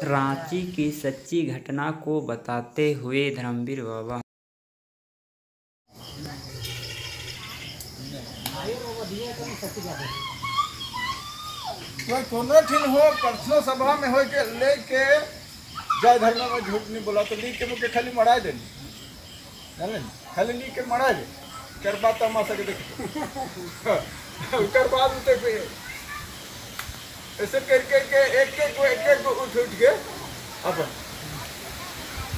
रांची की सच्ची घटना को बताते हुए धर्मवीर बाबा। तो कोनो ठिन हो परसों सभा में हो के लेके जय धर्म में झूठ नहीं बोला तो ली के मुके खाली मरा दे, जाने खाली ली के मरा दे कर बात तमाशा के देख कर बाद उते पे ऐसे करके के एक एक को एक एक उठ उठ के अपन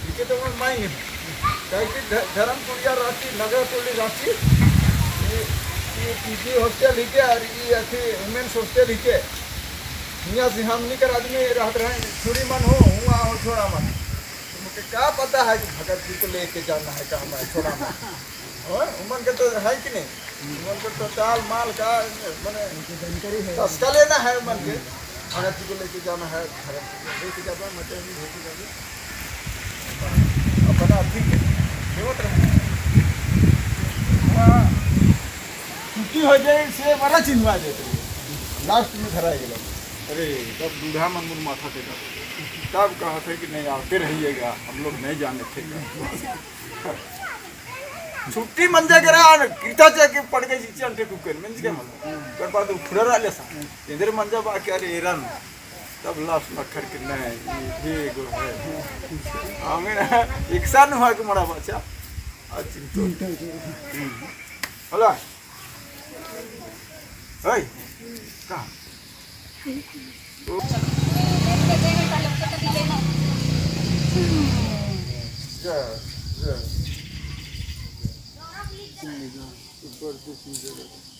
इके तो मन माएंगे काहे कि धर्म कुड़िया रांची नगर टोली रांची ये पीजी हॉस्टल हिके और ये अथी वुमेन्स हॉस्टल हिके यहाँ से हमनी कर आदमी रहत रहे छुरी मन हो हुआ हो छोड़ा मन तो मुझे क्या पता है कि भगत जी को लेके जाना है कहाँ है छोड़ा मन और उमन के तो है कि नहीं, उमन को तो चाल माल का मैंने जानकारी है तस्का लेना है उमन के भगत जी को लेके जाना है, भगत जी को लेके जाना मटे नहीं लेके जाना अपना अथी के देवत रहे वहाँ छुट्टी हो जाए से बड़ा चिन्हवा देते लास्ट में धरा गया। अरे तब दूधा मन मुन माथा टेका तब कहा थे कि नहीं आते रहिएगा हम लोग नहीं जाने थे। छुट्टी मन जा करा कृता जाके पड़ गई चीची अंटे कुकर मन के मन कर बाद उफड़ा रहा सा इधर मन जा बाकी अरे एरन तब लास्ट में खर के नहीं ये गो है हमें ना एक साल हुआ के मरा बच्चा आ चिंतो होला ओए का जा जा ऊपर से सीधे।